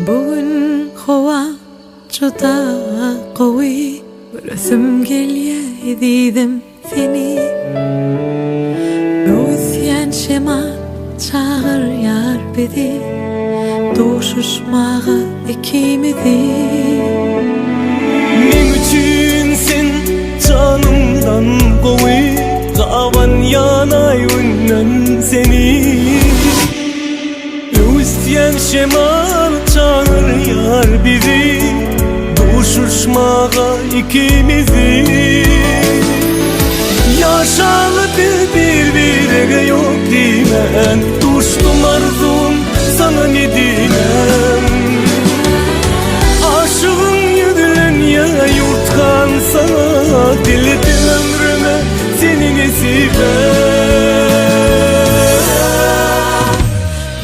Bu gün howa juda gowy Göresim gelýä ezizim seni Öwüsýän şemal çagyrýar bizi Duşuşmaga ikimizi. Meň üçin sen janymdan gowy Gabanýan aý günden seni Öwüsýän şemal çagyrýar bizi Duşuşmaga ikimizi Ýaşaly biz bir-birege ýok diýmän Duşdum arzuwym saňa ne diýmän Aşygyň ýüzlenýä ýurtgan saňa Diledim ömrüme seni nesibe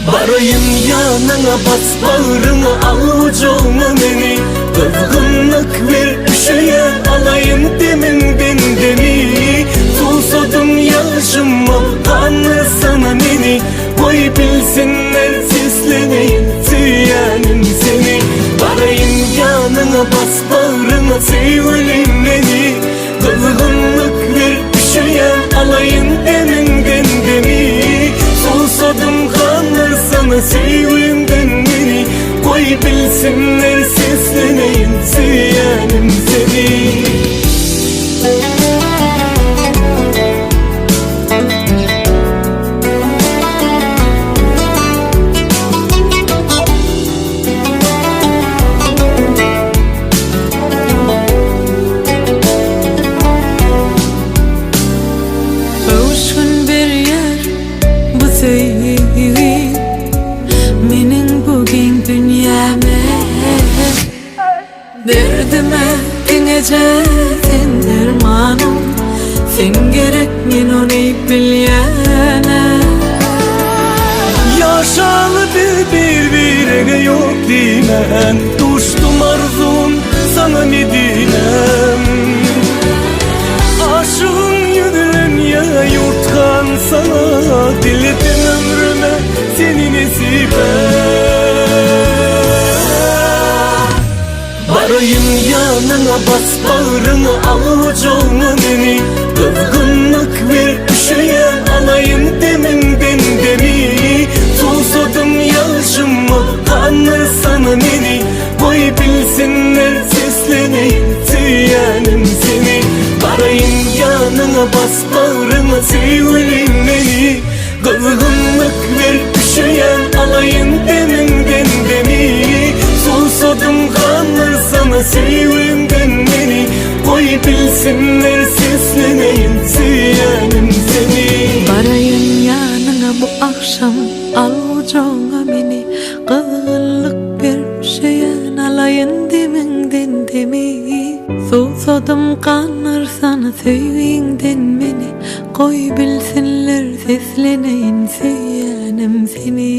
Baraýyn ýanyňa bas bagryňa al gujagyňa meni Gyzgynlyk ber üşeýän alaýyn demiňden demi Suwsadym ýaşyma gandyrsana meni Goý bilsinler sesleneýin söýýänim seni Baraýyn ýanyňa bas bagryňa söýgülim meni Gyzgynlyk ber üşeýän alaýyn demiňden demi Suwsadym gandyrsana söýgüňden meni Goý bilsinler sesleneýin söýýänim seni. Öwüşgin berýär bu söýgi Meniň bu giň dünýäme Derdime diňeje sen dermanym Sen gerek men ony bilýäne. Ýaşaly biz bir-birege ýok diýmän Duşdum arzuwym saňa Medinem Aşygyň ýüzlenýä ýurtgan saňa Diledim ömrüme seni nesibe Baraýyn ýanyňa bas bagryňa al gujagyňa meni Gyzgynlyk ber üşeýän alaýyn demiňden demi Suwsadym ýagşyma gandyrsana meni Goý bilsinler sesleneýin söýýänim seni Baraýyn ýanyňa bas bagryňa söýgülim meni Gyzgynlyk ber üşeýän alaýyn demiňden demi Suwsadym gandyrsana söýgüňden meni Goý bilsinler sesleneýin söýýänim seni. Baraýyn ýanyňa bu agşam al gujagyňa meni Gyzgynlyk ber üşeýän alaýyn demiňden demi Suwsadym. Suwsadym gandyrsan söýgiňden meni Goý bilsinler sesleneýin söýýänim seni.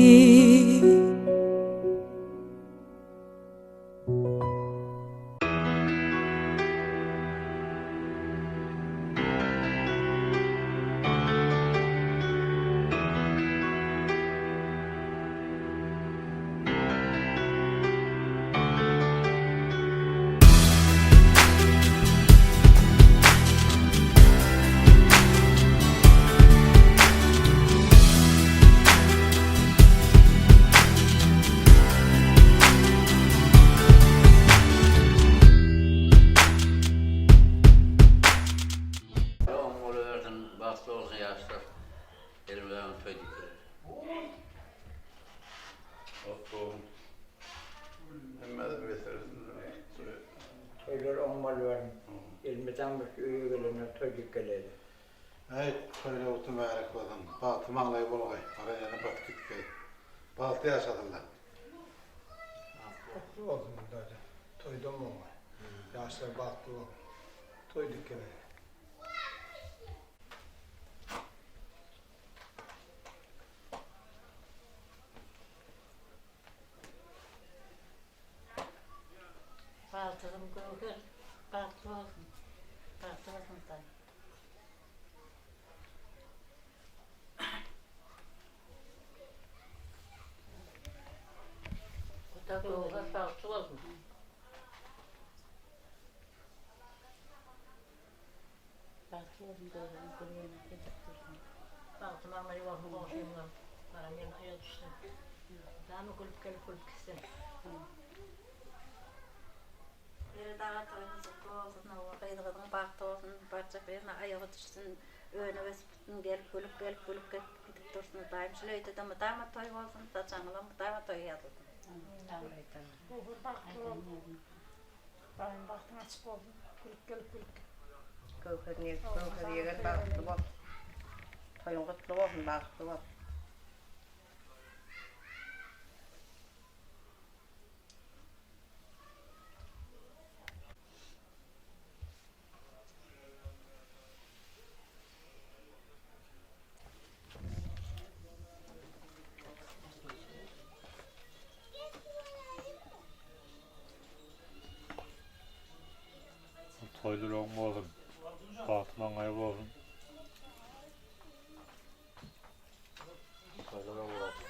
Oň bolubersin, bagtly bolsun ýaşlar. Elmydama toý diýip biler. Toýlar oň bolubersin. Elmydama şu öýe gelenler toý diýip geleli. Äý toýlar gutly mübärek bolsun. Bagtly maňlaý bolgaý. Baran ýerine batyp gitgeý. Bagtly ýaşasynlar. Gutly bolsun Hudaýjan. Toýdan bolgaý. Ýaşlar bagtly bolsun. Toý diýip geleli. Bagtygym göwher, bagtly bolsun. Bagtly bolsun Hudaý. Huda göwher bagtly bolsun. Bagtly bolsun göwheriň gül ýene gezip dursun. Bagty maňlaýy bolsun goňşymyňam. Baran ýerine aýagy düşsün. Dama gülüp gelip gülüp gitsin. Meret aga toýuňyz gutly bolsun hawa gyz gyzyň bagty bolsun barjak ýerine aýagy düşsün önüp ösüp gitsin gelip gülüp gelip gülüp gidip dursun daýym şul öýdede mydama toý bolsun saçagyňyzam mydama toý ýazylsyn. Göwher bagtly bol. Daýym bagtyň açyk bolsun. Gülüp gelip gülüp git. Göwher Göwher ýegen bagtly bol. Toýuň gutly bolsun bagtly bol. Toýlar oň bolsun. Bagty maňlaýy bolsun. Toýlar oň bolsun.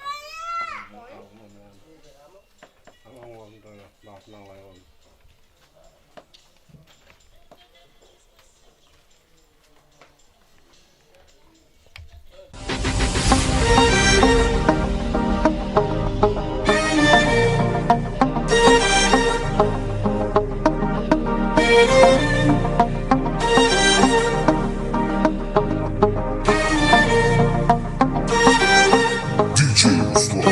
Oň bolsun toýlar. Bagty maňlaýy bolsun. DJ Ruslan.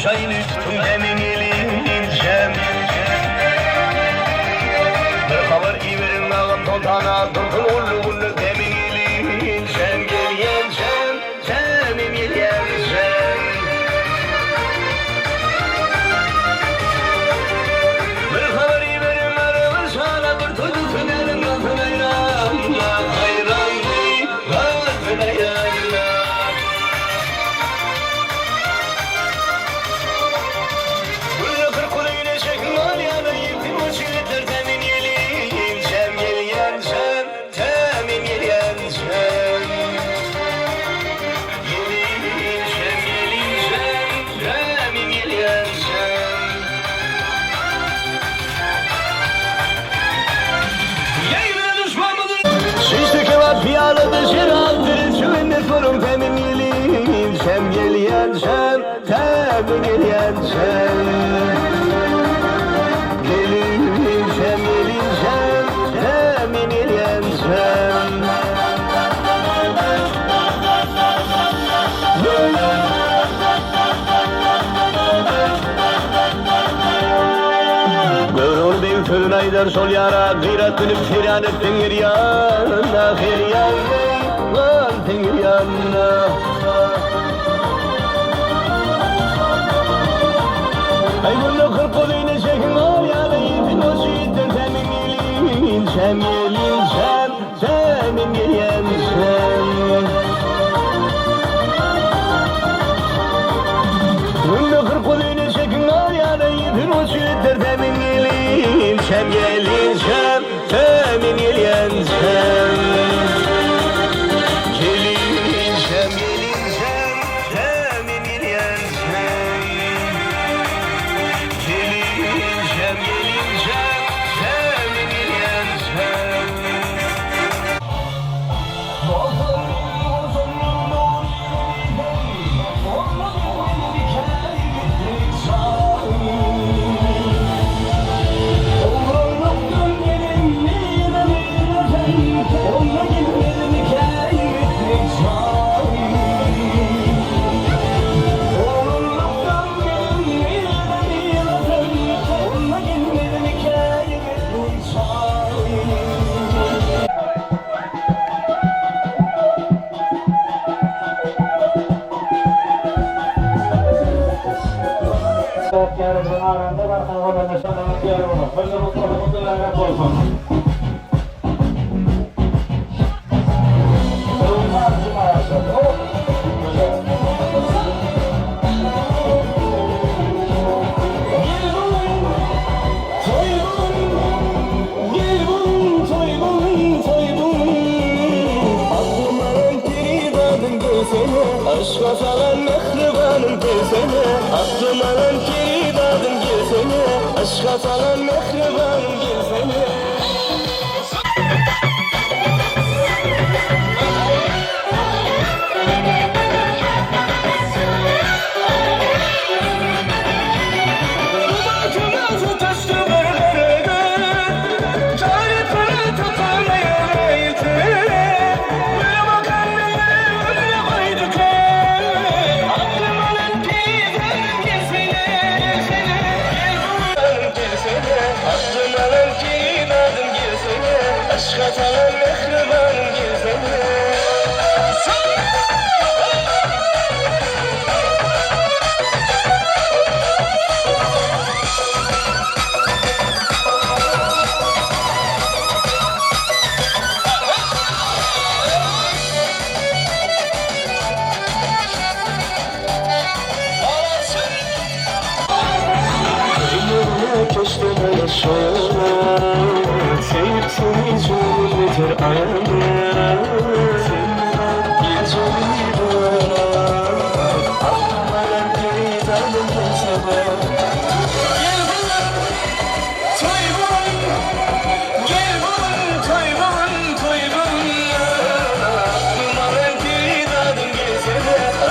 Çaýyny içdim demin gelinçem. Bir habar iberiň agam soltana, Dursun gullugynda demin gelinçem. Gelýänçäm, tämim gelýänçäm. Bir habar iberiň Araba şana, Bir toý tutsun ärim galsyn haýran, Haýran, galsyn haýran. Günde 40 güne çekin var yana Yetim o çiğitler temin gelinçem Gelyençem temin gelyençem Gelinçem gelinçem temin gelyençem Yeğmine düşman mıdır? Şişli kebap piyaledir şaraptır Çüvendir fırın temin gelinçem Gelyençem temin gelyençem Gelinçem gelinçem temin gelyençem Görür beg sözün aýdar şol ýara, Gyrat münüp seýran etseň her ýana, Her ýana, galsaň her ýana. Aý günde 40 gozyny çekiň ol ýana, Ýetim boş ýigitler seniň gelinçäm, Gelinçäm, seniň gelýänçäm. Günde 40 gozyny çekiň ol ýana, Ýetim boş ýigitler seniň gelinçäm, Gelinçäm, seniň gelýänçäm. Gelinçäm, gelinçäm, seniň gelýänçäm. Gelinçäm, gelinçäm, seniň gelýänçäm. Aşka salan mehribanım gelsene Aklım alan peridadım gelsene Aşka salan mehribanım gelsene Aşka salan mehribanım gelsene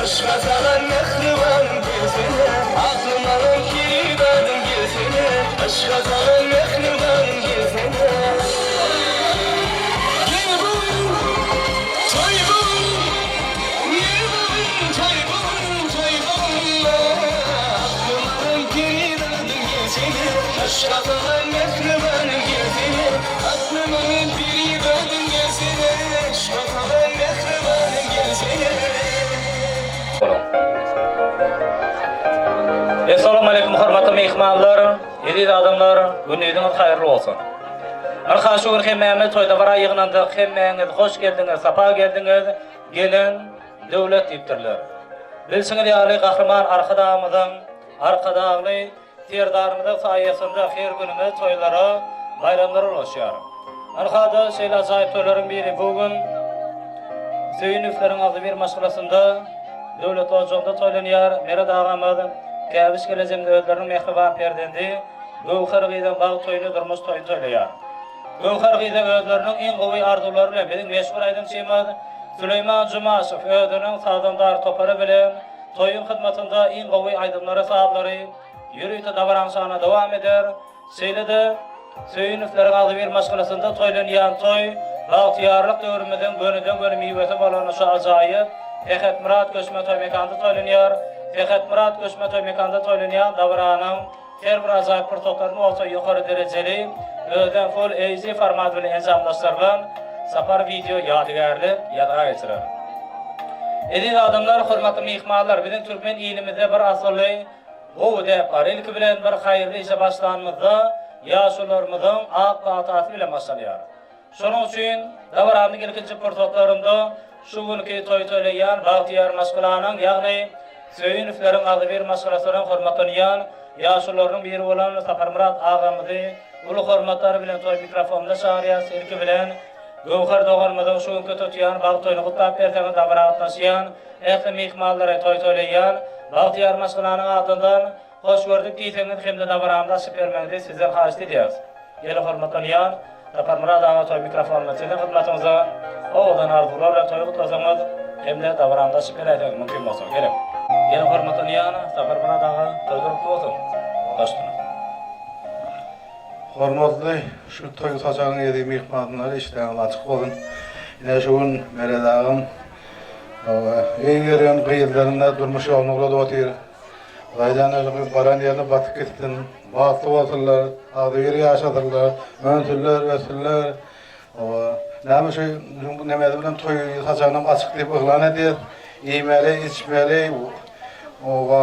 Aşka salan mehribanım gelsene Aklım alan kiridadım gelsene Aşka salan mehribanım gelsene Gel bul, toy bul, gel bul, toy bul, toy bul. Şapagan mähribanym gelsene Aklymyň peribadym gelsene Şapagan mähribanym gelsene. Essalawmaleýkum hormatly myhmanlar, eziz adamlar, gündiziňiz haýyrly bolsun. Ynha şu gün hemmämiz toý-dabara ýygnandyk, hemmäňiz hoş geldiňiz, sapa geldiňiz, gelen döwlet diýipdirler. Bilşiňiz ýaly Gahryman Arkadagymyzyň Arkadagly Serdarymyzyň saýasynda her günümiz toýlara, baýramlara ulaşýar. Ynha-da şeýle ajaýyp toýlaryň biri bu gün Söýünowylaryň agzybir maşgalasynda Döwletli ojagynda toýlanýar. Meret agamyz Käbiş gelejemde özleriniň mähriban perzendi Göwher gyzyň bagt toýuny, durmuş toýuny toýlaýar. Göwher gyza özleriniň iň gowy arzuwlary bilen biziň meşhur aýdymçymyz Süleýman Jumaşow özüniň sazandar topary bilen Toýuň hyzmatynda iň gowy aýdymlary, sazlary ýörite dabaraňşana dowam eder. Şeýle-de, Söýünowylaryň agzybir maşgalasynda toýlanýan toý bagtyýarlyk döwrümiziň gönüden-göni miwesi bolan şu ajaýyp Sähetmyrat göçme toý mekanda toýlanýar. Sähetmyrat göçme toý mekanda toýlanýan dabaranyň Her bir ajaýyp pursatlaryny bolsa ýokary derejeli, özem Full HD format bilen enjamlaşdyrylan Sapar wideo ýadygärlik ýazga geçirer. Eziz adamlar, hormatly myhmanlar, biziň türkmen ilimizde bir asylly gowy däp bar. Ilki bilen bir haýyrly işe başlanymyzda ýaşulularymyzyň ak patasy bilen başlanýar. Şonuň üçin dabaranyň ilkinji pursatlarynda şu günki toý toýlaýan bagtyýar maşgalanyň, ýagny Söýünowlaryň agzybir maşgalasynyň hormatlanýan ýaşulularynyň biri bolan Saparmyrat agamyzy uly hormatlar bilen toý mikrofonyna çagyrýas. Ilki bilen Göwher doganymyzyň şu günki tutýan bagt toýuny gutlap berseňiz dabara gatnaşýan ähli myhmanlary toý toýlaýan bagtyýar maşgalanyň adyndan Hoş gördük diýseňiz hem-de dabaramyzy açyp bermegiňizi sizden haýyşt edýäris. Ýene hormatlanýan Saparmyrat aga toý mikrofonyny siziň hyzmatyňyza owadan arzuwlar bilen toýy gutlasaňyz hem-de dabaramyzy açyp beräýseňiz mümkin bolsa. Geliň. Ýene hormatlanýan Saparmyrat aga toýlar gutly bolsun. Hoşduňyz. Hormatly şu toý saçagyň eziz myhmanlary işdäňiz açyk bolsun. Ine şu gün Meret agam öý beren gyzlaryna durmuş ýoluny ugradyp otyr. Gaýdan ölümi baran ýerine batyp gitsin. Bagtly bolsunlar, agzybir ýaşasynlar, önsünler, össünler. Hawa, näme şu nemesi bilen toý saçagynam açyk diýip yglan edýäs. Iýmeli, içmeli, oba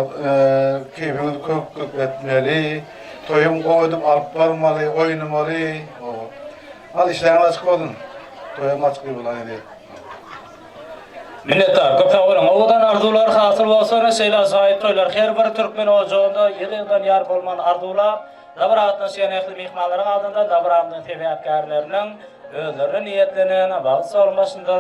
keýpiňizi kök-kök etmeli, toýuň gowy edip alyp barmaly, oýnamaly. Al işleriňiz açyk bolsun. Toýam açyk diýip yglan edýäs. Minnetdar, köp sag boluň. Owadan arzuwlar hasyl bolsun, şeýle ajaýyp toýlar her bir türkmen ojagynda ýyl-ýyldan ýar bolmagyny arzuwlap, dabara gatnaşýan ähli myhmanlaryň adyndan dabaramyzyň sebäpkärleriniň özlerine niýetlenen bagt stoluň başynda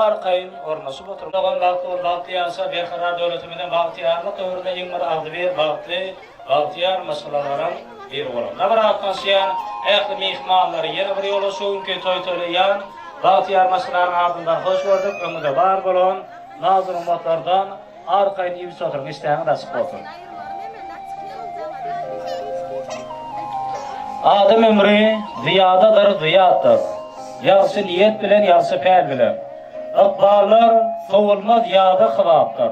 arkaýyn ornaşyp oturyp, Dogan bagtly bol, bagtly ýaşa, Berkarar döwletimiziň bagtyýarlyk döwründe iň bir agzybir, bagtly, bagtyýar maşgalalaryň biri boluň. Dabara gatnaşýan ähli myhmanlary ýene bir ýola şu günki toý toýlaýan bagtyýar maşgalanyň adyndan hoş gördük. Öňüňizde bar bolan naz-nygmatlardan arkaýyn iýip-içip oturyň, işdäňiz açyk bolsun. Adam ömri zyýadadyr, zyýatdyr. Ýagşy niýet bilen, ýagşy päl bilen. Ykballar sowulmaz ýaza kybapdyr.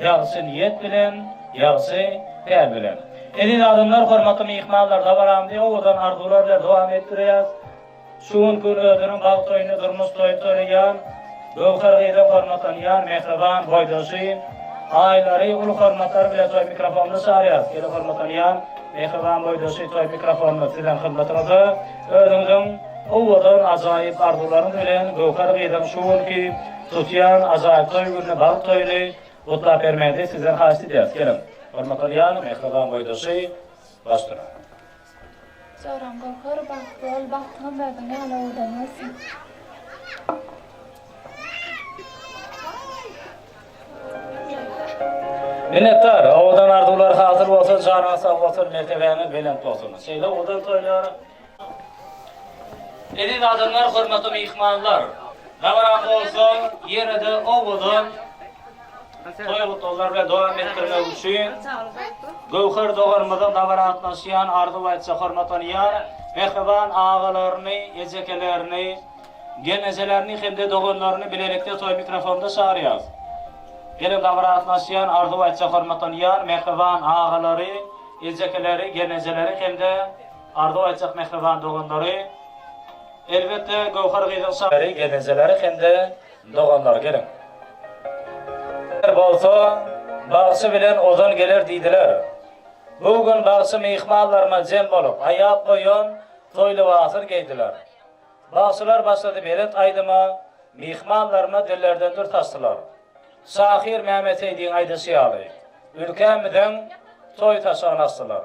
Ýagşy niýet bilen, ýagşy päl bilen. Eziz adamlar, hormatly myhmanlar, dabaramyzy owadan arzuwlar bilen dowam etdirýäs. Şu günki gün özüniň bagt toýuny, durmuş toýuny toýlaýan Göwher gyza hormatlanýan mähriban boýdaşy Aýlary uly hormatlar bilen toý mikrofonyna çagyrýas. Şeýle hormatlanýan mähriban boýdaşy toý mikrofonyna siziň hyzmatyňyzda özüňiziň owadan ajaýyp arzuwlaryňyz bilen Göwher gyzyň şu günki tutýan ajaýyp toý gününi, bagt toýuny gutlap bermegiňizi sizden haýyşt edýäris. Geliň, hormatlanýan mähriban boýdaşy, baş duruň. Joram Göwher bagtly bol, bagtyňam özüň ýaly owadan bolsun. Minnetdar, owadan arzuwlar hasyl bolsun, janyňyz sag bolsun, mertebäňiz belent bolsun. Şeýle owadan toýlar Eziz adamlar, hormatly myhmanlar! Dabaramyz bolsa ýene-de owadan toý gutlaglar bilen dowam etdirmek üçin Göwher doganymyzyň dabara gatnaşýan, arzuw aýtsa hormatlanýan mähriban agalaryny, ejekelerini, gelnejelerini hem-de doganlaryny bilelikde toý mikrofonda çagyrýarys. Geliň dabara gatnaşýan, arzuw aýtsa hormatlanýan mähriban agalary, ejekeleri, gelnejeleri hem-de. arzuw aýtjak mähriban doganlary, elbetde Göwher gyzyň şa gelnejeleri hem-de doganlary geliň. Bolsa, bagşy bilen ozan geler diýdiler. Bu gün bagşy myhmanlaryna jem bolup, aýap goýan toý lybasyny geýdiler. Bagşylar başlady belent aýdyma, myhmanlaryna dillerden dür saçdylar. Şahyr Mehmet Seýdiň aýdyşy ýaly, ülkämiziň toý saçagyny açdylar.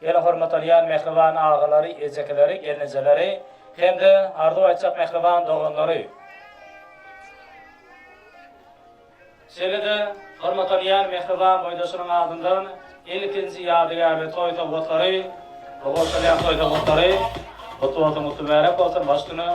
Geliň hormatlanýan mähriban agalary, ejekeleri, gelnejeleri hem-de arzuw aýtjak mähriban doganlary. Şeýle-de hormatlanýan mähriban boýdaşynyň adyndan ilkinji ýadygärli toý sowgatlary, bu gowşurylýan toý sowgatlary gutly bolsun, gutly mübärek bolsun, baş üstüne.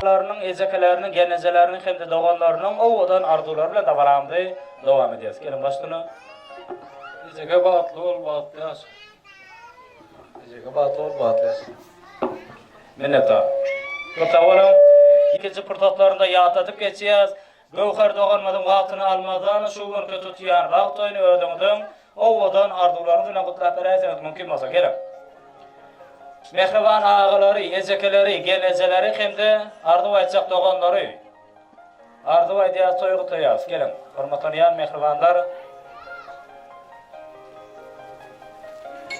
Larynyň, ejekeleriniň, gelnejeleriniň hem-de doganlarynyň owadan arzuwlary bilen dabaramyzy dowam edýäris. Geliň baş üstüne. Ejeke bagtly bol, bagtly ýaşa. Ejeke bagtly bol, bagtly ýaşa. Minnetdar. Köp sag boluň. Ikinji pursatlarynda ýatladyp geçýäs. Göwher doganymyzyň wagtyny almazdan şu günki tutýan bagt toýuny özüňiziň owadan arzuwlaryňyz bilen gutlap beräýseňiz mümkin bolsa geliň. Mähriban agalary, ejekeleri, gelnejeleri hem-de arzuw aýtjak doganlary. Arzuw aýdýas, toý gutlaýas. Geliň, hormatlanýan mähribanlar.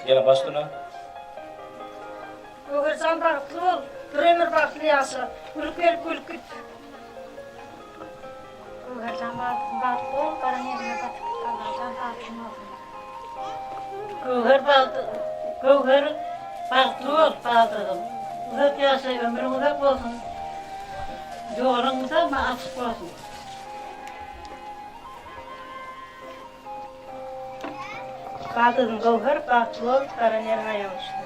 Geliň baş üstüne. Göwherjan bagtly bol, bir ömür bagtly ýaşa, gülüp gelip gülüp git. Göwherjan bagtly bol, baran ýeriňe batyp git, Allajan bagtyň bolsun. Göwher bagty Göwher bagtly bol baldyzym. Uzak ýaşa ömrüň uzak bolsun. Ýoluň mydama açyk bolsun. Baldyzym Göwher bagtly bol baran ýeriň aýagyň düşsün.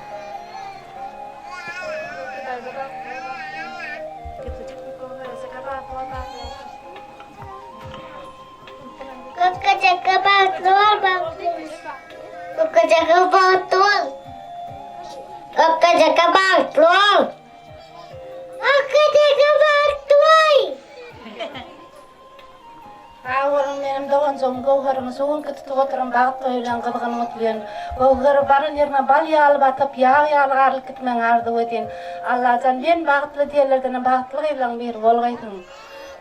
Kökejeke bagtly bol bagtly Kökejeke bagtly bol Kökejeke bagtly bol Kökejeke bagtly bol Sag boluň menem doganjygym Göwheriň şu günki tutup oturan bagt toýy bilen gyzgyn gutlyn. Göwher baran ýerine bal ýaly batyp, ýag ýaly garylyp gitmegiňi arzuw edýin. Allajan men bagtly diýenlerdenem bagtly gyzlaň biri bolgaýsyň.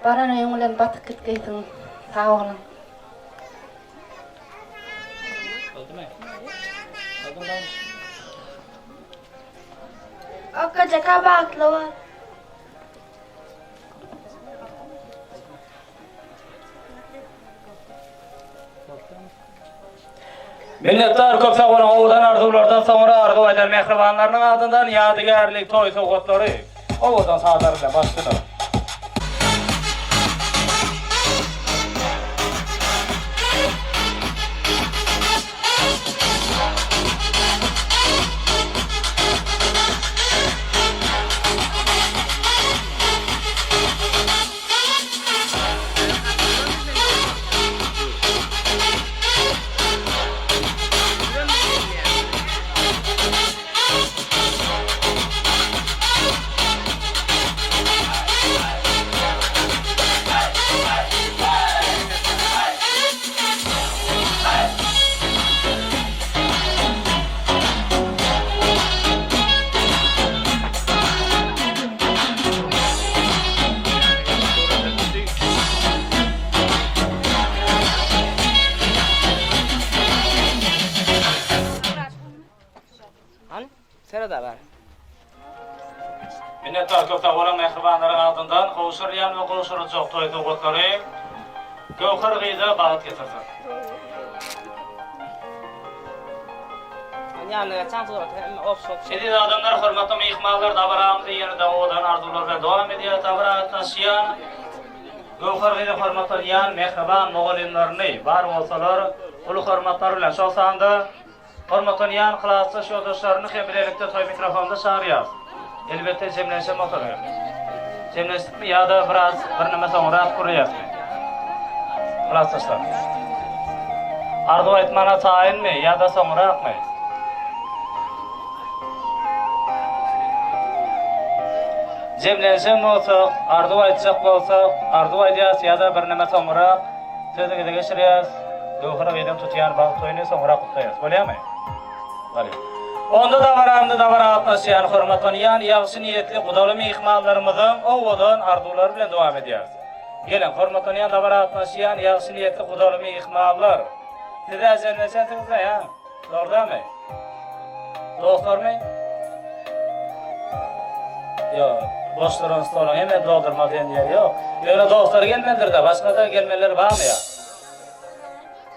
Baran öýüň bilen batyp gitgeýsiň. Sag boluň. Boldumy? Boldumy bagyş? Kökejeke bagtly bol. Minnetdar köp sag boluň owadan arzuwlardan soňra arzuw eden mähribanlarynyň adyndan ýadygärlik toý sowgatlary owadan sazlar bilen başlanar. Hany, seret-ä bäri. Minnetdar köp sag boluň mähribanlaryň adyndan gowşurylýan we gowşuryljak toý sowgatlary Göwher gyza bagt getirsin. Eziz adamlar hormatly myhmanlar dabaramyzy ýene-de owadan arzuwlar bilen dowam edýäris dabara gatnaşýan Göwher gyzy hormatlanýan mähriban mugallymlaryny bar bolsalar uly hormatlar bilen şol sanda Hormatlanýan klasdaş ýoldaşlaryny hem bilelikde toý mikrofonda çagyrýarys. Elbetde jemlenşen bolsa gerek. Jemlenşdikmi ýa-da biraz birneme soňrak gürleýäsmi? Klasdaşlar. Arzuw aýtmana taýynmy ýa-da soňrakmy? Jemlenşen bolsak, arzuw aýtjak bolsak, arzuw aýdýas ýa-da birneme soňrak sözüňize geçirýäs. Göwher gyzyň tutýan bagt toýuny soňrak gutlaýas. Bolýamy? Bolýar. Onda dabaramyza dabara gatnaşýan, hormatlanýan, ýagşy niýetli gudaly myhmanlarymyzyň owadan arzuwlary bilen dowam edýäris. Geliň, hormatlanýan dabara gatnaşýan, ýagşy niýetli gudaly myhmanlar! Siz-ä jemlenşensiňiz-dä, ýa? Dogry dälmi? Dostlarmy? Ýok, boş duran stoluň hemme doldurma diýen ýeri ýok. Ýöne dostlar gelmelidir-de, başga-da gelmeliler barmy ýa?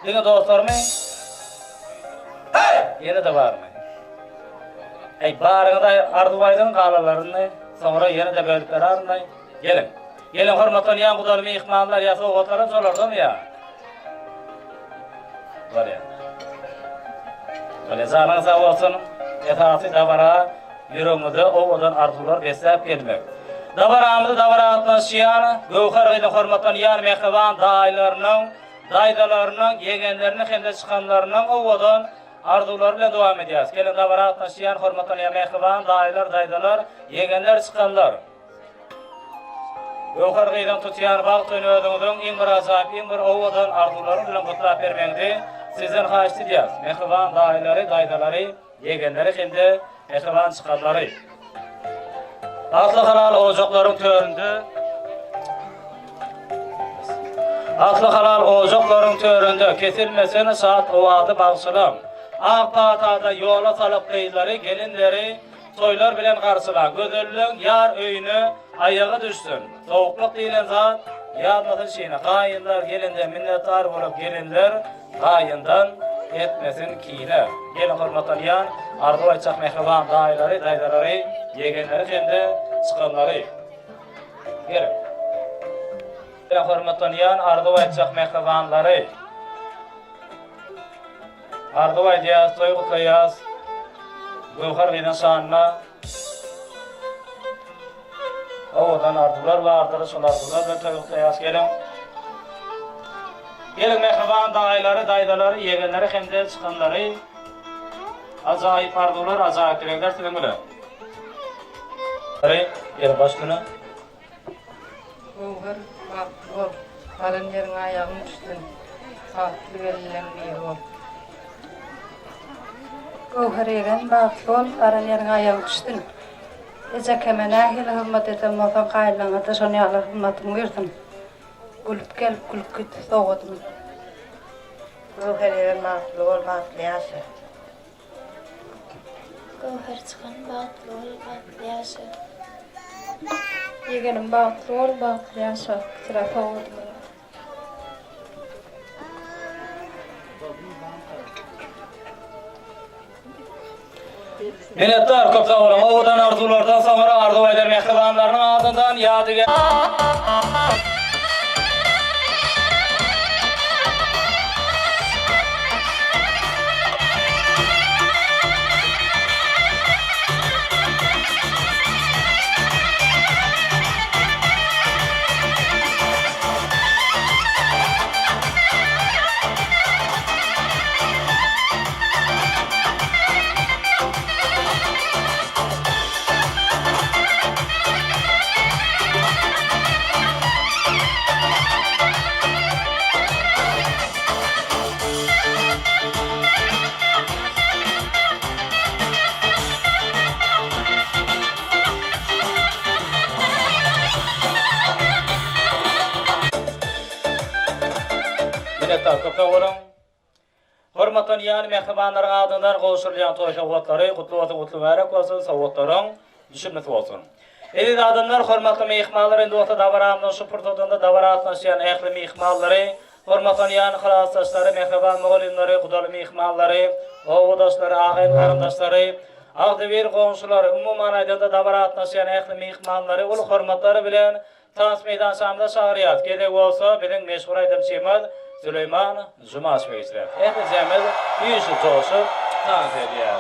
Diňe dostlarmy? Ýene-de barmy? Eý, baryňyza arzuw aýdyň, galanlaryny soňra ýene-de bölüp beraryn-laý. Geliň. Geliň, hormatlanýan gudaly myhmanlar, ýa sowgatlaram şolardamy ýa? Bolýar. Bolýar, janyňyz sag bolsun. Esasy dabara ýüregiňizde owadan arzuwlar besläp gelmek. Dabaramyzy dabara gatnaşýan Göwher gyzyň hormatlanýan mähriban daýylarynyň, daýzalarynyň, ýegenleriniň hem-de çykanlarynyň owadan arzuwlary bilen dowam edýäris. Geliň dabara gatnaşýan hormatlanýan mähriban daýylar, daýzalar, ýegenler, çykanlar. Göwher gyzyň tutýan bagt toýuny özüňiziň iň bir ajaýyp, iň bir owadan arzuwlaryňyz bilen gutlap bermegiňizi sizden haýyşt edýäris. Mähriban daýylary, daýzalary, ýegenleri hem-de mähriban çykanlary. Asly halal ojaklaryň töründe Asly halal ojaklaryň töründe kesilmesin şat owazy bagşylaň. Ak patada ýola salyp gyzlary, gelinleri Toýlar bilen garşylaň gözelliň ýar öýüne aýagy düşsün. Sowuklyk diýlen zat ýazmasyn şine. Gaýynlar gelinden minnetdar bolup gelinler gaýyndan etmesin kine. Gelin hormatlanýan arzuw aýtjak mähriban daýylary, daýzalary, ýegenleri hem-de çykanlary. Gelin. Hormatlanýan arzuw aýtjak mähribanlary. Arzuw aýdýas, toý gutlaýas. Göwher gyzyň şanyna owadan arzuwlar bardyr. Şol arzuwlar bilen toý gutlaýas. Geliň. Geliň mähriban daýylary, daýzalary, ýegenleri hem-de çykanlary. Ajaýyp arzuwlar, ajaýyp dilegler siziň bilen. Geliň baş üstüne. Göwher, bagtly bol, baran ýeriňe aýagyň düşsün, bagtly gelinleň biri bol. Göwher ýegen, bagtly bol, baran ýeriňe aýagyň düşsün. Ejekeme nähili hyzmat eden bolsaň, gaýynlaňa-da şon ýaly hyzmatyň buýrsyn. Gülüp gel, gülüp git, sowgadym. Göwher ýegen, bagtly bol, bagtly ýaşa. Göwher çykan bagtly bol bagtly ýaşa. Ýegenim bagtly bol bagtly ýaşa syra sowgadymyz. Minnetdar köp sag boluň. Owadan arzuwlardan soňra arzuw eden mähribanlarynyň adyndan ýadygär. Minnetdar köp sag boluň. Hormatlanýan mähribanlaryň adyndan gowşurylýan toý sowgatlary gutly bolsun gutly mübärek bolsun sowgatlaryň düşümlisi bolsun. Eziz adamlar hormatly myhmanlar indi bolsa dabaramyzyň şu pursatynda dabara gatnaşýan ähli myhmanlary hormatlanýan klasdaşlary mähriban mugallymlary gudaly myhmanlary obadaşlary agaýyn garyndaşlary agzybir goňşulary umuman aýdanda dabara gatnaşýan ähli myhmanlary uly hormatlar bilen Tans meýdançamyza çagyrýas. Gezegi bolsa biziň meşhur aýdymçymyz Süleýman Jumaşewe geçirýäs. Ählijemiz üýşüp joşup tans edýäs.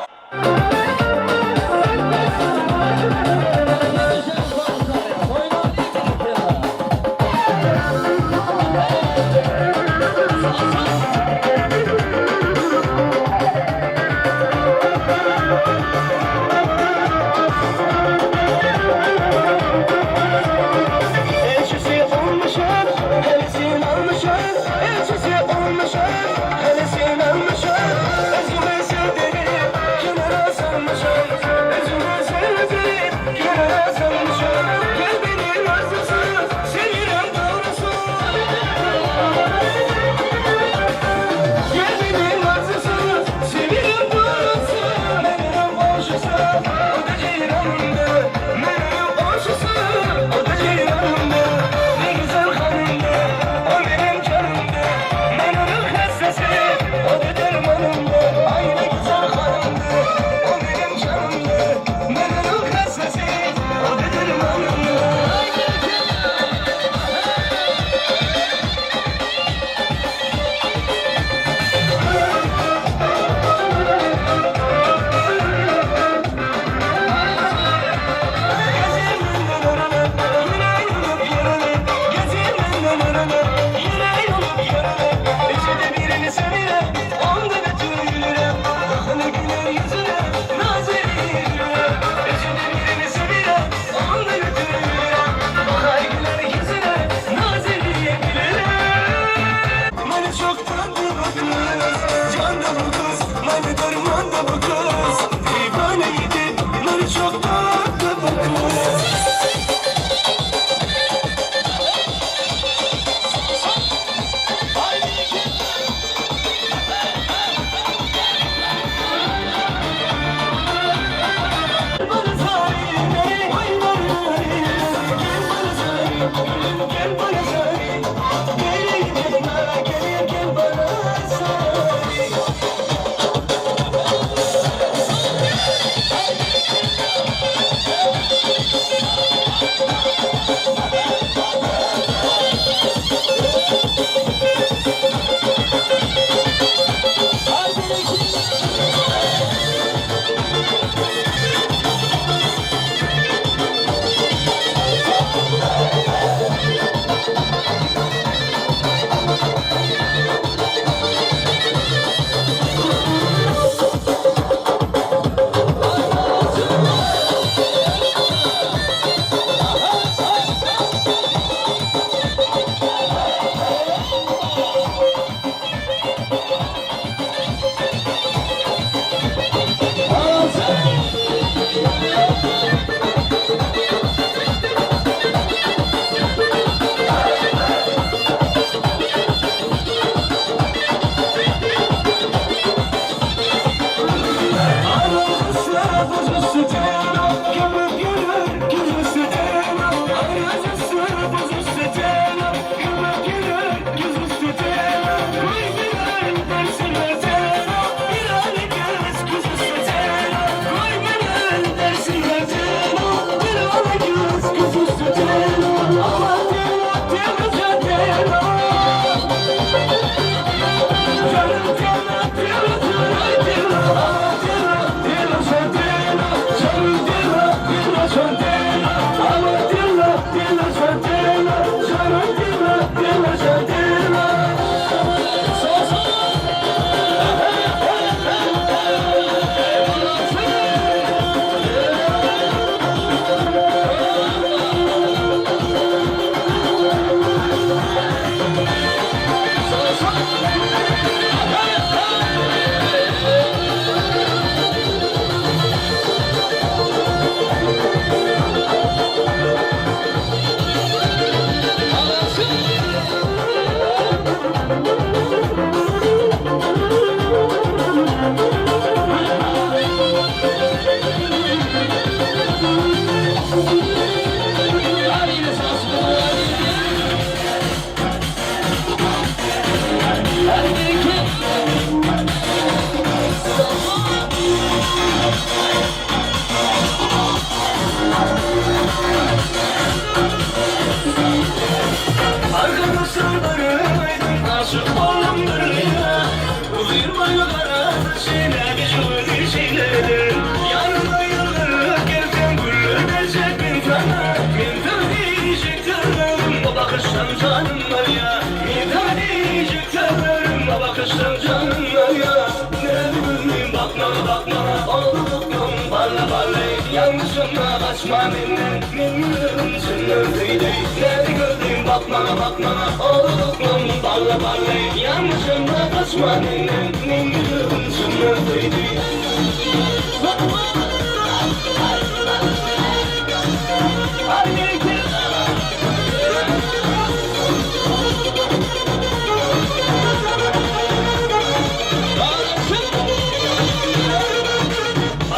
kaçma menden Men ýüregim çyndan söýdi Näzik gözlim bak maňa bak maňa Oglum bally bally Ýalňyşamda kaçma menden Men ýüregim çyndan söýdi.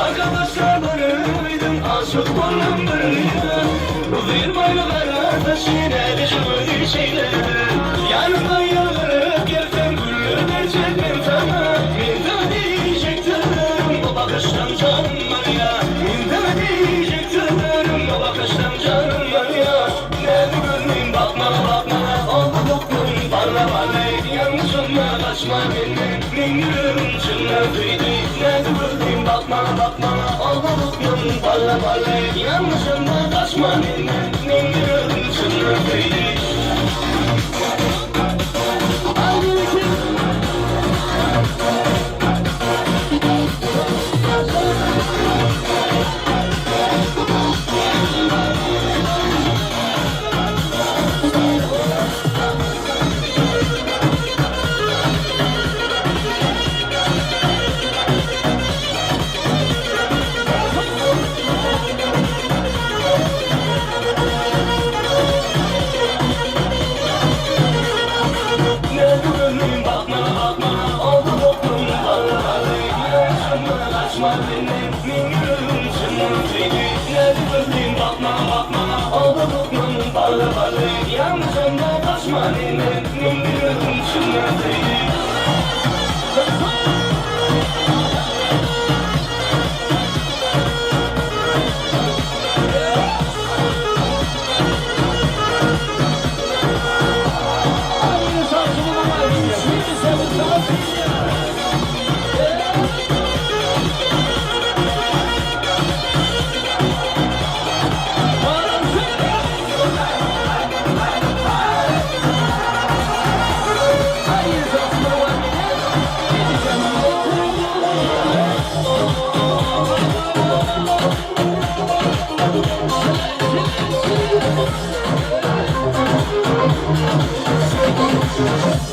Arkadaşlar barıydın aşık boldum birine Uzun boýly gara saçly näzik gözi şeýle Ýanyma ýylgyryp gelseň güller berjek men saňa Men saňa diýjekdim bu bakyşdan janym barýa Men saňa diýjekdim bu bakyşdan janym barýa Näzik gözlim bak maňa bak maňa Oldy dokdum barla barly Ýalňyşamda gaçma menden Meň ýüregim çyndan söýdi Näzik gözlim bak maňa bak maňa Oldy dokdum barla barly Ýalňyşamda gaçma menden Meň ýüregim çyndan söýdi.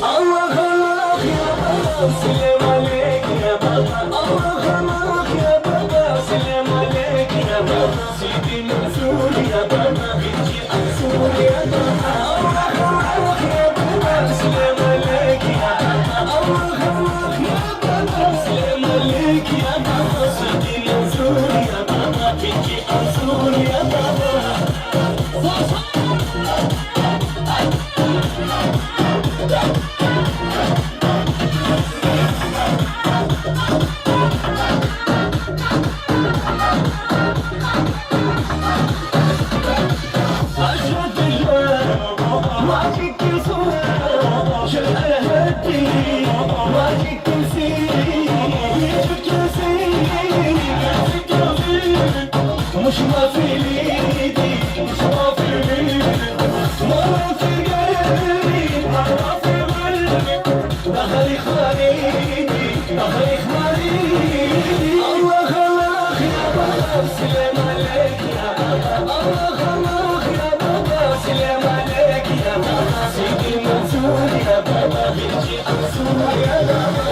Allah Allah ya baba selam aleyk ya baba Allah Allah ya baba selam aleyk ya baba Sidi Mansur ya baba Binci Ansur ya baba Allah Allah ya baba selam aleyk ya baba Allah Allah ya baba selam aleyk ya baba Sidi Mansur ya baba Binci Ansur ya baba Allah Allah ya baba selam aleyk ya baba Allah Allah ya baba selam aleyk ya baba Sidi Mansur ya baba Binci Ansur ya baba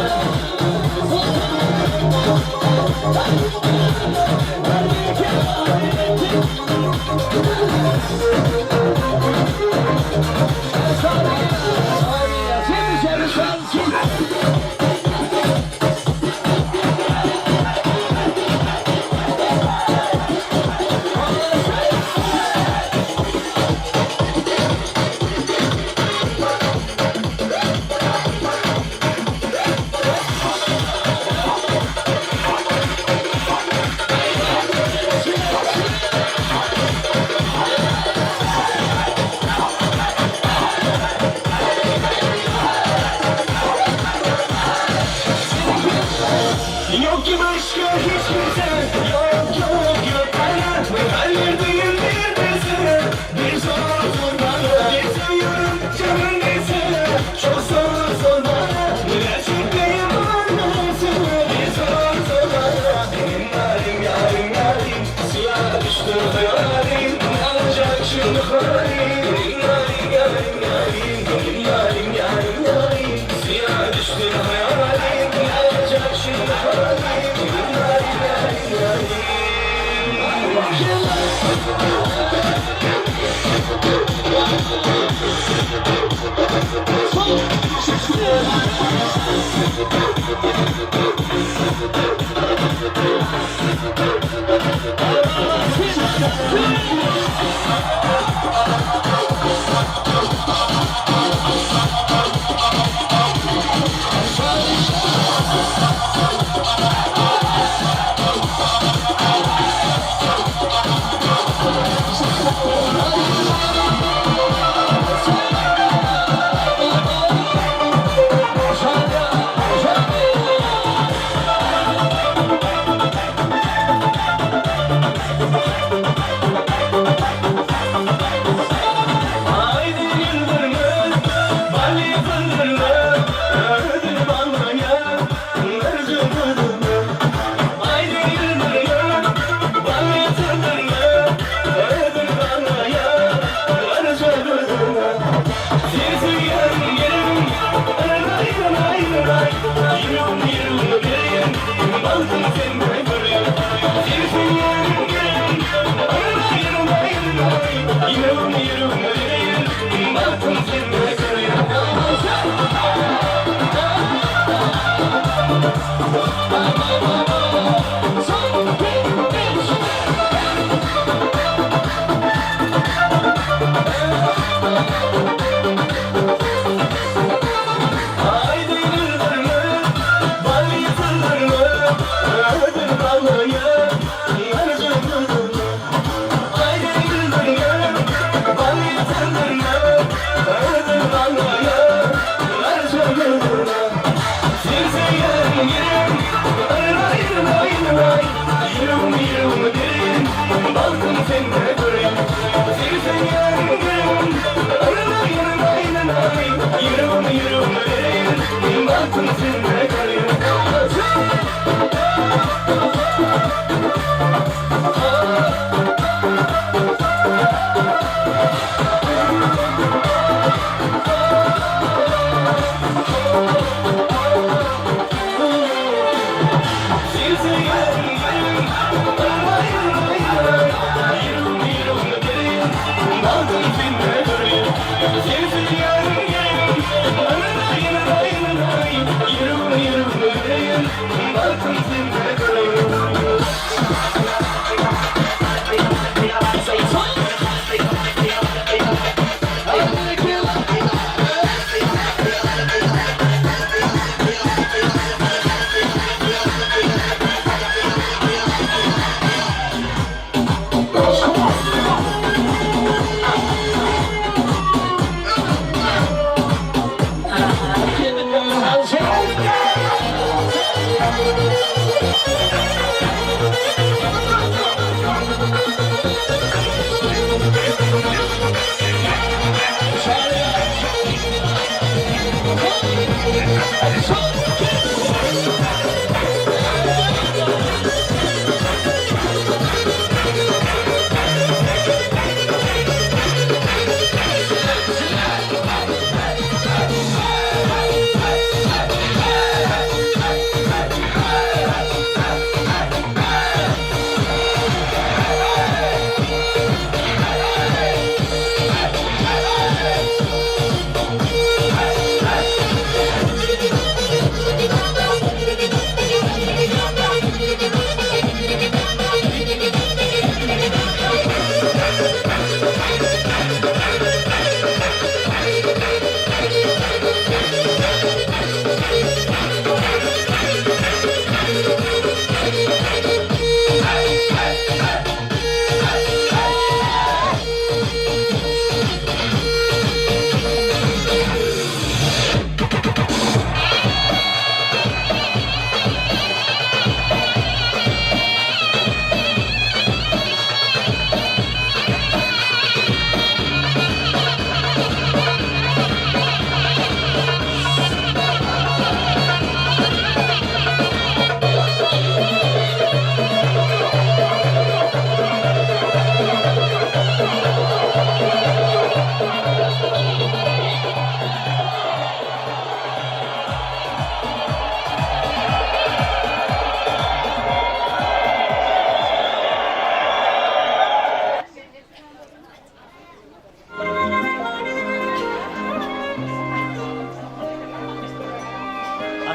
Hey!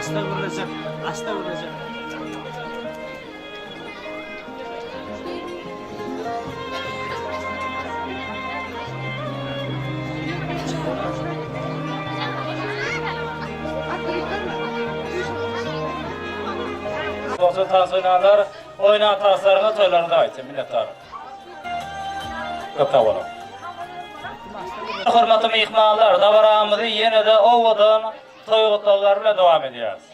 Açda gürlejek, açda gürlejek. Bolsa tans oýnanlar, oýnan tanslaryňyz toýlaryňyza gaýtsyn, minnetdar. Köp sag boluň. Hormatly myhmanlar, dabaramyzy ýene-de owadan toý gutlaglary bilen dowam edýäris.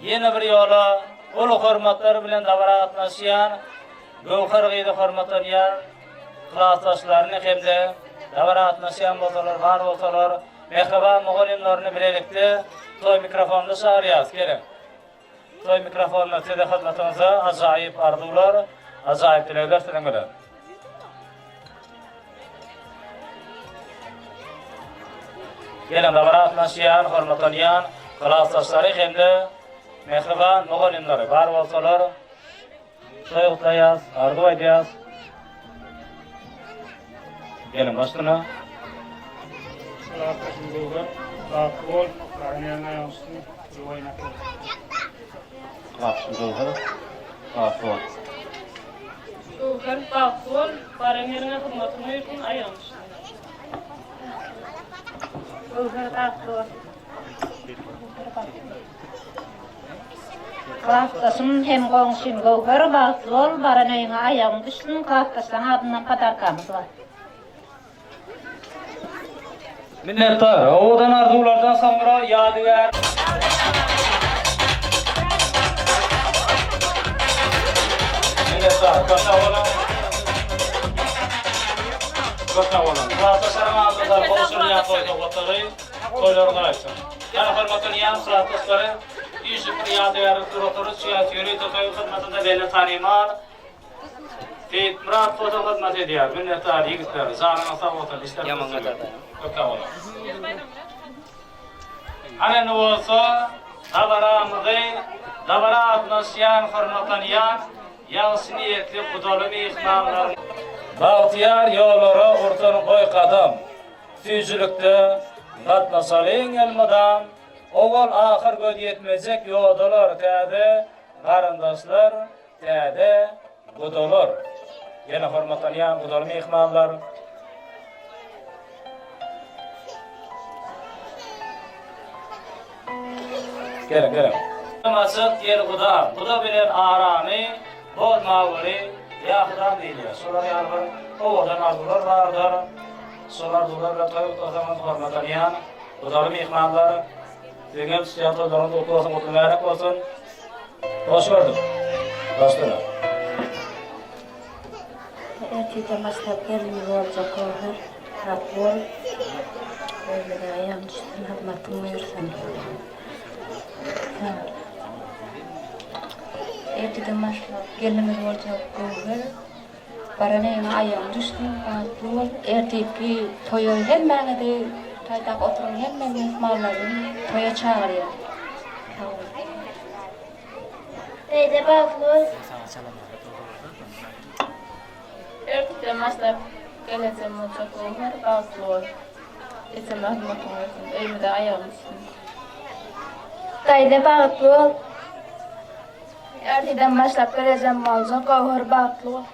Ýene bir ýola uly hormatlar bilen dabara gatnaşýan Göwher gyzy hormatlanýan klasdaşlaryny hem-de dabara gatnaşýan bolsalar, bar bolsalar, mähriban mugallymlaryny bilelikde toý mikrofonyna çagyrýarys. Geliň. Toý mikrofonyna size hyzmatyňyzda ajaýyp arzuwlar, ajaýyp dilegler siziň bilen. Geliň dabara gatnaşýan, hormatlanýan klasdaşlary hem-de mähriban mugallymlary bar bolsalar, toý gutlaýas, arzuw aýdýas. Geliň başlyna. Klasdaşym Göwher, bagtly bol, baran ýeriňe aýagyň düşsün, gülüp oýnap ýör. Klasdaşym Göwher, bagtly bol. Göwher, bagtly bol, baran ýeriňe hyzmatyň buýursun, aýagyň düşsün. Göwher, bagtly bol. Klasdaşym hem goňşym Göwher bagtly bol baran öýüňe aýagyň düşsün klasdaşlaň adyndan podarkamyz bar. Minnetdar. Owadan arzuwlardan soňra ýadygär. Minnetdar. Köp sag boluň. Köp sag boluň. Klasdaşlaryň adyndan gowşurylýan toý sowgatlary toýlaryňyz aýtsyn. Ýa hormatly ýan klasdaşlary, üýşüp bir ýadygärlik suratlary düşýäs ýörite toý hyzmatynda belli tanymal Seýitmyrat foto hyzmat edýär. Minnetdar ýigitler, janyňyz sag bolsun, işleriňiz üstünlik. Köp sag boluň. Ana indi bolsa dabaramyzy dabara gatnaşýan hormatlanýan ýagşy niýetli gudaly myhmanlar Bagtyýar ýollara ursun goý gadam. Süýjülikde gatnaşalyň elmydam. Owal ahyr göz ýetmejek ýodalar täze garyndaşlar Täze gudalar. Ýene hormatlanýan gudaly myhmanlar. Geliň, geliň. Açyk gel guda, guda bilen arany bozmaweri ýa Hudam diýilýär. Şolar ýaly bir owadan arzuwlar bardyr. Şol arzuwlar bilen toý gutlasaňyz hormatlanýan gudaly myhmanlar. Siziň hem tutýan toýlaryňyz gutly bolsun, gutly mübärek bolsun. Hoş gördük. Başlana. Ertirden başlap gelnimiz boljak Göwher. Rahat bol. Öýümize aýagyň düşsün, hyzmatyň buýursyn. Sag bol. Ertirden başlap gelnimiz boljak Göwher. Baran öýüňe aýagyň düşsün, bagtly bol. Ertirki toýa hemmäňizi taýdaky oturan hemme myhmanlaryny toýa çagyrýan. Sag bol. Öýde bagtly bol. Ertirden başlap gelejem boljak Göwher, bagtly bol. Ejeme hyzmatyň bolsun. Öýümize aýagyň düşsün. Daýza bagtly bol. Ertirden başlap gelejem boljak Göwher bagtly bol.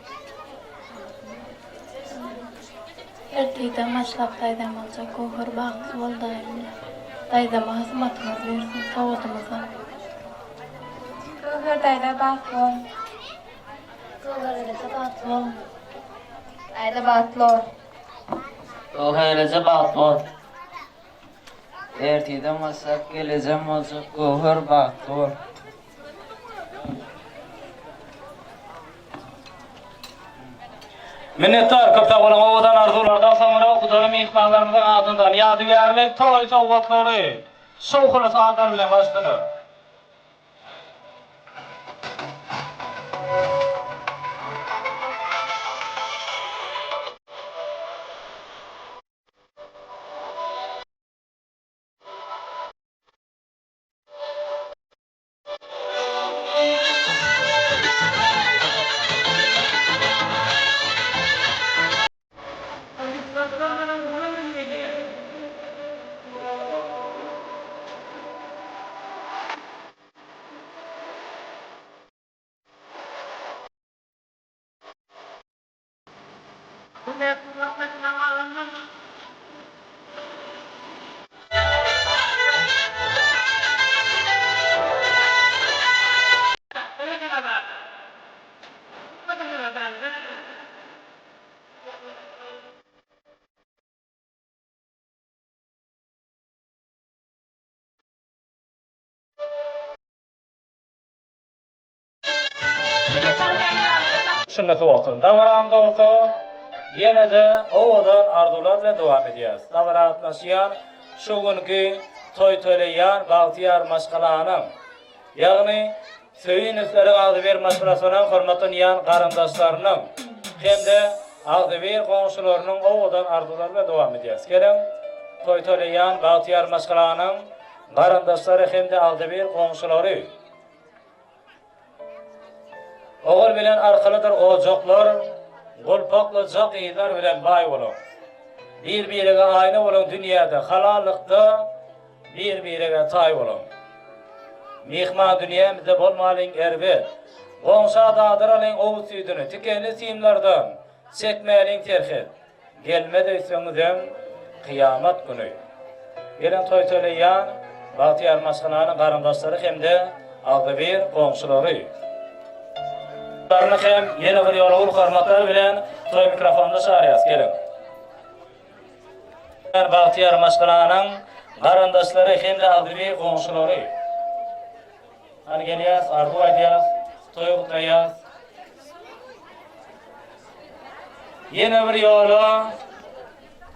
Ertirden başlap daýzam boljak Göwher bagtly bol daýym bilen. Daýzama hyzmatyňyz bersin sowgadymyzdan. Göwher daýza bagtly bol. Göwher eje bagtly bol. Daýza bagtly bol. Göwher eje bagtly bol. Ertirden başlap gelejem boljak Göwher bagtly bol. Minnetdar köp sag boluň owadan arzuwlardan soňra gudaly myhmanlarymyzyň adyndan ýadygärlik toý sowgatlary şowhunly sazlar bilen başlanar. Şunda bolsun. Dabaramyz bolsa ýene-de owadan arzuwlar bilen dowam edýäris. Dabara gatnaşýan şu günki toý toýlaýan bagtyýar maşgalanyň, ýagny Söýünownleriň agzybir maşgalasynyň hormatlanýan garyndaşlarynyň hem-de agzybir goňşularynyň owadan arzuwlary bilen dowam edýäris. Geliň, toý toýlaýan bagtyýar maşgalanyň garyndaşlary hem-de agzybir goňşulary! Ogul bilen arkalydyr ojaklar, Gulpaklyja gyzlar bilen baý boluň. Bir-birege aýna boluň dünýäde, Halallykda bir-birege taý boluň. Myhman dünýämizde bolmalyň erbet, Goňşa dadyralyň owuz süýdüni, Tikenli simlerden çekmäliň serhet. Gelmez öýtseňizem kyýamat güni. Gelen toý toýlaýan bagtyýar maşgalanyň garyndaşlary hem-de agzybir goňşulary. Laryny hem ýene bir ýola uly hormatlar bilen toý mikrofonyna çagyrýarys. Geliň. Bagtyýar maşgalanyň garyndaşlary hem-de agzybir goňşulary. Hany gelýäs, arzuw aýdýas, toý gutlaýas. Ýene bir ýola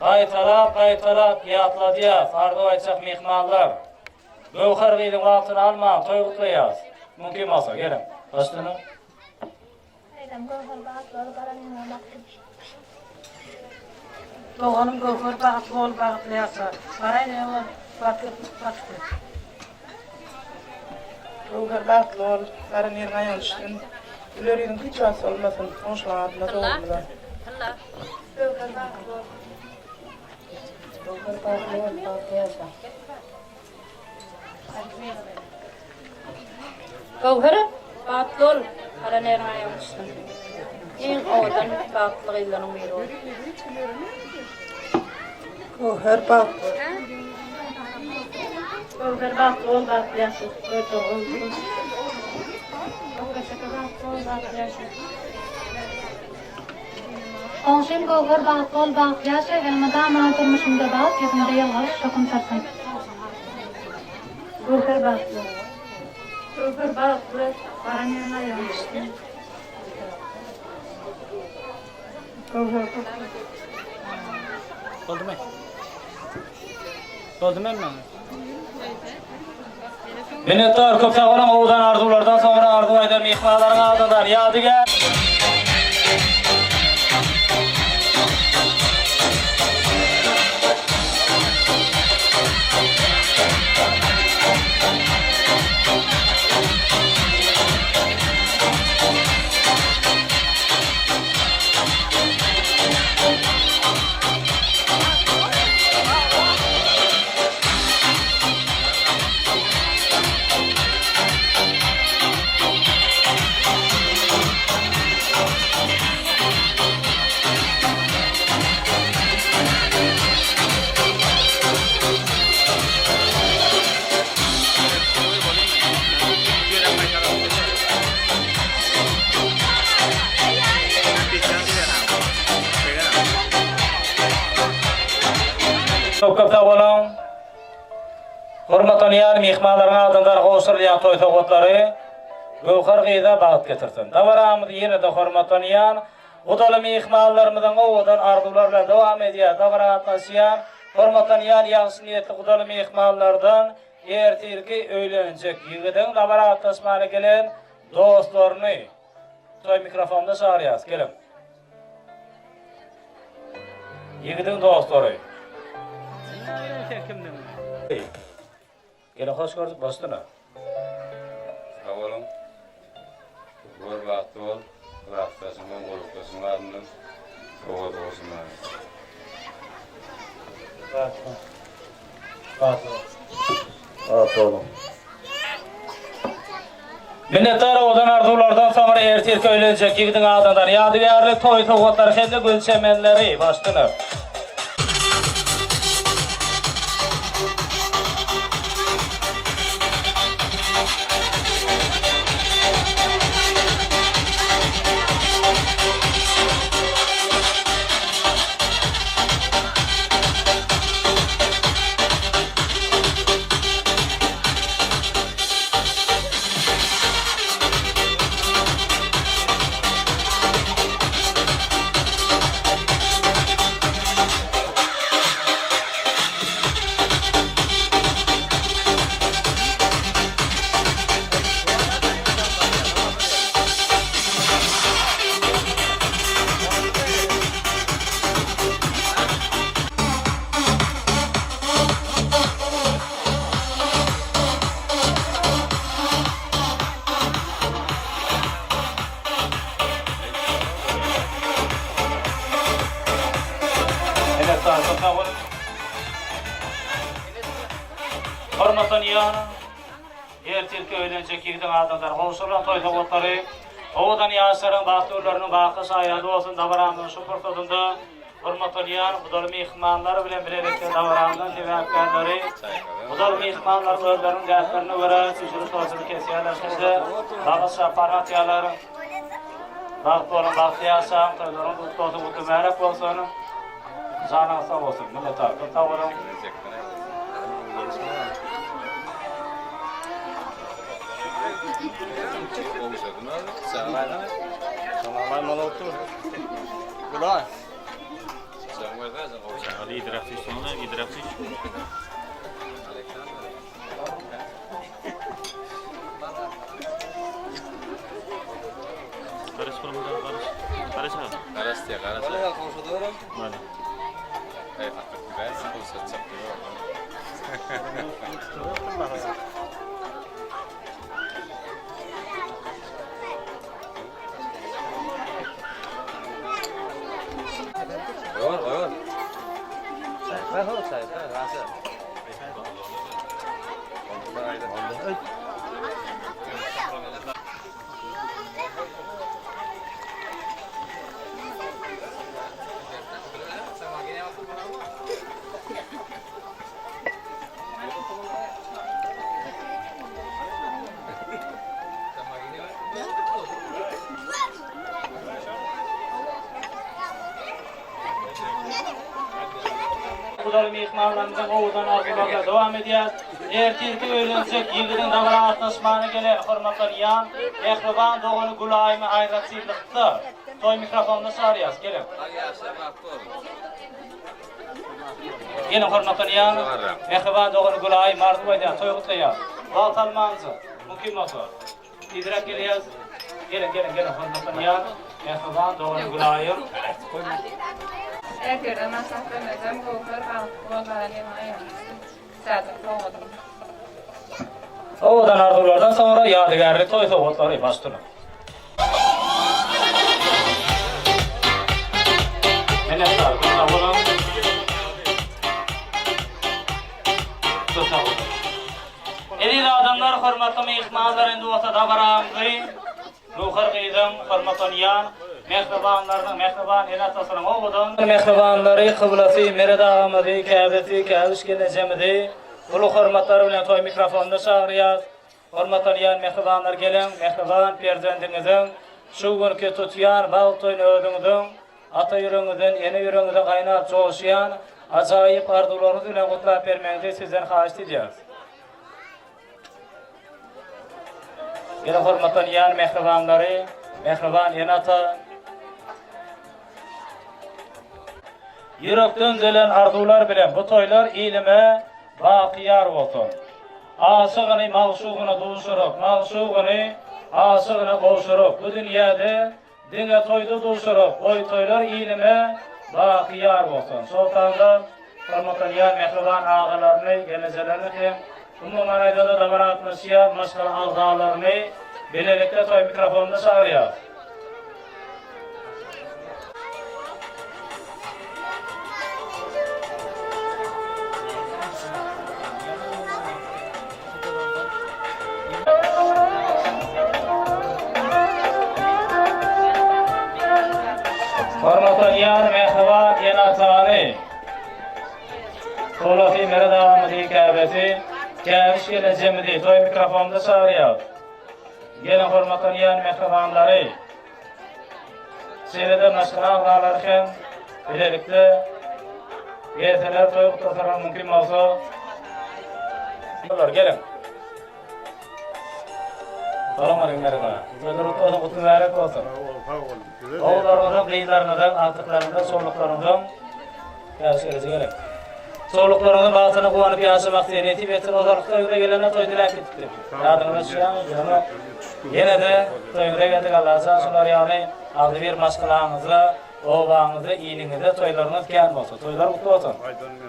gaýtalap gaýtalap ýatladýas, arzuw aýtjak myhmanlar. Göwher gyzyň wagtyny almaň, toý gutlaýas. Mümkin bolsa, geliň. Başlanyň. Eýsem Göwher bagtly bol baranyňa bagtly. Doganym Göwher bagtly bol bagtly ýaşa. Baraýyn bagtly bagtly. Göwher bagtly bol, baran ýeriň aýagyň düşsün. Güler ýüzüň hiç wagt solmasyn. Goňşulaň adyna dogumlylar. Göwher bagtly bol. Göwher bagtly bol, bagtly ýaşa. Göwher, bagtly bol, gara neriň aýagyň düşsün. Iň owadan, bagtly gyzlaryň biri bol. Göwher bagtly. Göwher bagtly bol, bagtly ýaşa. Bagtly bol, bagtly ýaşa. Goňşym Göwher bagtly bol bagtly ýaşa elmydama durmuşyňda bagt ýüzüňde ýylgyryş höküm sürsün. Göwher bagtly. Göwher bagtly baran ýeriň aýagyň düşsün. Göwher bagtly. Boldumy? Boldumy hemmäňiz? Minnetdar köp sag boluň owadan arzuwlardan soňra arzuw aýdan myhmanlaryň adyndan Ýadygär. Köp köp sag boluň. Hormatlanýan myhmanlaryň adyndan gowşurylýan toý sowgatlary Göwher gyza bagt getirsin. Dabaramyz ýene-de hormatlanýan gudaly myhmanlarymyzyň owadan arzuwlary bilen dowam edýär. Dabara gatnaşýan hormatlanýan ýagşy niýetli gudaly myhmanlardan ertirki öýlenjek ýigidiň dabara gatnaşmaga gelen dostlaryny toý mikrofonda çagyrýarys. Geliň. Ýigidiň dostlary. Sen kimdigiňi. Gelin hoş gördük dostuna. Sag boluň. Bor bagtly bol. Klasdaşyň, gurpdaşyň adyndan sowgat goşulmaly. Bagtly. Bagtly. Bagtly boluň. Minnetdar owadan arzuwlardan soňra ertirki öýlenjek ýigidiň adyndan ýadygärlik toý sowgatlary hem-de gül çemenleri başlanyp. Hormatlanýan ertirki öýlenjek ýigidiň adyndan gowşurylan toý sowgatlary owadan ýaşlaryň bagtly günleriniň baky şaýady bolsun dabaramyzyň şu pursadynda hormatlanýan gudaly myhmanlar bilen bilelikde dabaramyzyň sebäpkärleri gudaly myhmanlaryň özleriniň däplerine görä süýjüli tortuny kesýärler hem-de bagyş çapar atýarlar. Bagtly boluň, bagtly ýaşaň, toýlaryňyz gutly bolsun, gutly mübärek bolsun. Janyňyz sag bolsun, minnetdar. Köp sag boluň. Gudaly myhmanlarymyzyň owadan arzuwlaryna dowam edýäs. Ertirki öýlenjek ýigidiň dabara gatnaşmagyna gelen hormatlanýan mähriban dogany Gülaýymy aýratynlykda toý mikrofonyna çagyrýas. Geliň. Geliň hormatlanýan mähriban dogany Gülaýym arzuw edýär, toý gutlaýar. Wagt almanjyk, mümkin bolsa. Tizräk gelýäs. Geliň, geliň, geliň hormatlanýan mähriban dogany Gülaýym. Ertirden başlap gelmesem Göwher bagtly bol baran ýeriňe aýagyň düşsün. Täze sowgadym. Owadan arzuwlardan soňra ýadygärlik toý sowgatlary baş tutuň. Minnetdar, köp sag boluň. Köp sag boluň. Eziz adamlar, hormatly myhmanlar, indi bolsa dabaramyzy Göwher gyzyň hormatlanýan mähribanlarynyň, mähriban ene-atasynyň owadan mähribanlary, kyblasy Meret agamyzy, käbesi Käbiş gelnejemizi uly hormatlar bilen toý mikrofonyna çagyrýas. Hormatlanýan mähribanlar geliň, mähriban perzendiňiziň şu günki tutýan bagt toýuny özüňiziň ata ýüregiňizden ene ýüregiňize gaýnap joşýan ajaýyp arzuwlaryňyz bilen gutlap bermegiňizi sizden haýyşt edýäris. Ýene hormatlanýan mähribanlary, mähriban ene-ata, Ýürekden gelen arzuwlar bilen bu toýlar ilime baky ýar bolsun. Aşygyny magşugyna duşuryp, magşugyny aşygyna gowşuryp, bu dünýäde Diňe toýda duşuryp, goý toýlar ilime baky ýar bolsun. Şol sanda hormatlanýan mähriban agalaryny, gelnejelerini hem umuman aýdanda dabara gatnaşýan maşgala agzalaryny bilelikde toý mikrofonyna çagyrýarys. Hormatlanýan mähriban ene-atany, Polatly Meret agamyzy, käbesi, Käbiş gelnejemizi toý mikrofonda çagyrýarys. Geliň hormatlanýan mähribanlary, şeýle-de maşgala agzalary hem bilelikde gelseler toý gutlasalar mümkin bolsa. Geliň. Salam aleýkum Meret aga. Toýlar gutly bolsun, gutly mübärek bolsun. Sag boluň. Ogullaryňyzyň, gyzlaryňyzyň, agtyklaryňyzyň, çowluklaryňyzyň Käbiş gelejek gerek. Çowluklaryňyzyň bagtyna guwanyp ýaşamak size nesip etsin. Ozalky toýuňyza gelende toý diläp gitipdik. Ýadyňyza düşýärmi, bilemok. Ýene-de toýuňyza geldik Allajan şular ýaly agzybir maşgalaňyzda, obaňyzda, iliňizde toýlaryňyz kän bolsun. Toýlar gutly bolsun.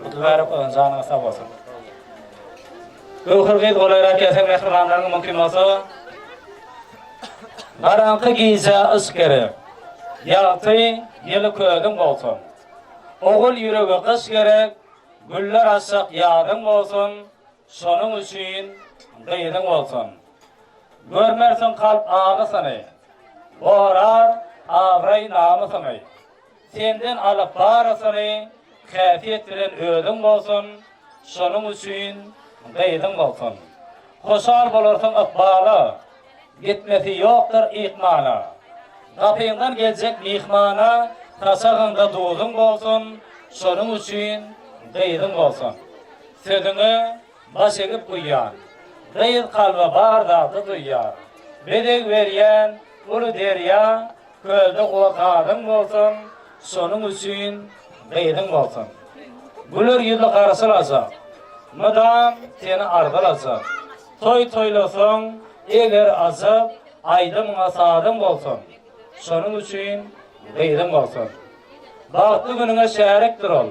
Gutly mübärek bolsun, janyňyz sag bolsun. Göwher gyz golaýrak gelseň mähribanlaryň mümkin bolsa. Garaňky gijä yşk gerek. Ýagty, ýyly közüň bolsun. Ogul ýürege gyş gerek, Güller açjak ýazyň bolsun. Şonuň üçin gyzyň bolsun. Görmersiň kalp agysyny, Gorar abraý-namysyňy. Senden alyp barysyny Häsiýet bilen özüň bolsun, Şonuň üçin gyzyň bolsun. Hoşal bolarsyň ykbala, Gitmesi ýokdur ykmana. Gapyňdan geljek myhmana Saçagyňda duzuň bolsun, Şonuň üçin gyzyň bolsun. Sözüňe baş egip uýýan. Gyz kalby bar zady duýýar. Bezeg berýän uly derýa Kölde guwa gazyň bolsun, Şonuň üçin gyzyň bolsun. Güler ýüzli garşylajak, Mydam seni arzylajak. Toý toýlasaň, eger ajap, Aýdymyňa sazyň bolsun, Şonuň üçin gyzyň bolsun. Bagtly günüňe şärikdir ol,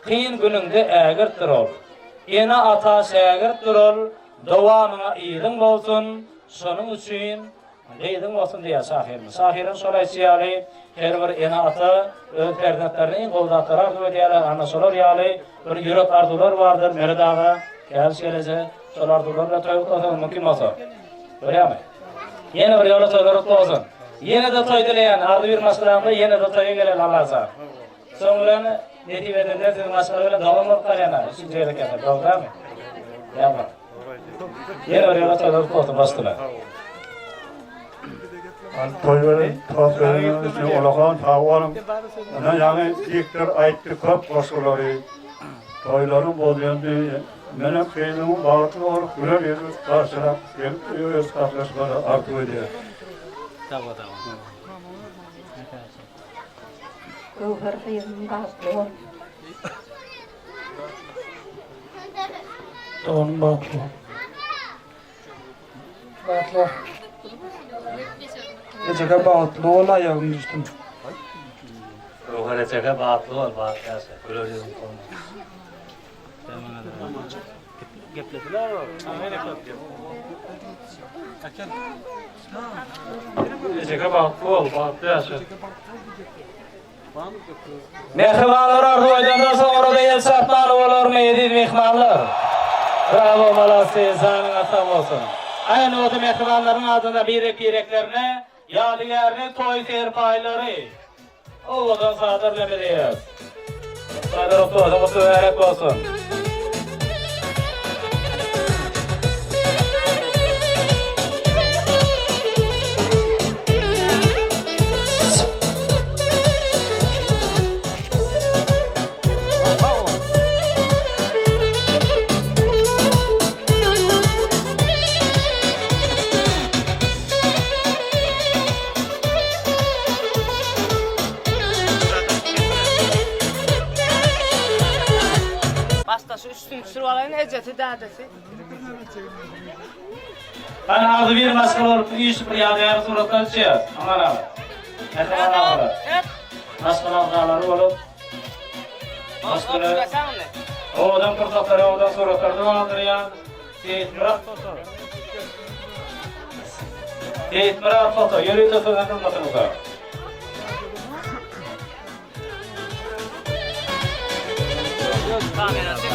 Kyn günüňde ägirtdir ol. Ene-ata şägirtdir ol, Dowamyňa yzyň bolsun, Şonuň üçin Gyzyň bolsun diýýär şahyrymyz. Şahyryň şol aýtşy ýaly, her bir ene-ata öz perzentlerine iň gowy zatlary arzuw edýärler. Ana şolar ýaly bir ýürek arzuwlar bardyr. Meret aga, Käriş geleje şol arzuwlar bilen toý gutlasaňyz mümkin bolsa. Bolýarmy? Ýene bir ýola toýlar gutly bolsun. Ýene-de toý dileýän arzuw bir maşgalamda ýene-de toýa geleli Allajan. Soň bilen nesip edende siziň maşgala bilen dogan bolup galýan-a. Üçünji gezek gelsek, dogry dälmi? Ýa-da. Ýene bir ýola toýlar gutly bolsun başdylar. Toý beren tost bereniňiz üçin ulakan sag boluň. Ine ýaňy diktor aýtdy köp goşgulary. Toýlaryň bolýandy. Menem gyzymyň bagtly bolup güler ýüzli garşylap gelip öýe gatnaşmagy arzuw edýän. Sag bol sag bol. Göwher gyzym bagtly bol. Doganym bagtly bol. Bagtly bol. Ejeke bagtly bol aýagyň düşsün. Göwher ejeke bagtly bol bagtly ýaşa güler ýüzüň solmasyn. Ejeke bagtly bol, bagtly ýaşa. Mähribanlar arzuw edenden soňra-da el çarpmaly bolarmy eziz myhmanlar? Bravo malasy janyňyz sag bolsun. Aýan bolsa mähribanlaryň adynda birek-bireklerine ýadygärlik toý serpaýlary owadan sazlar bilen bezeýäris. Toýlar gutly bolsun, gutly mübärek bolsun. Başdaşy üstüni düşürip alaýyn ejesi dädesi. Hany agzybir maşgala bolup üýşüp bir ýadygärlik suratlar düşýäs. Aman aga. Mähriban agalar. Maşgala agzalary bolup maşgala owadan pursatlary owadan suratlarda galdyrýan Seýitmyrat Foto. Seýitmyrat Foto ýörite siziň hyzmatyňyzda. Kamera çek.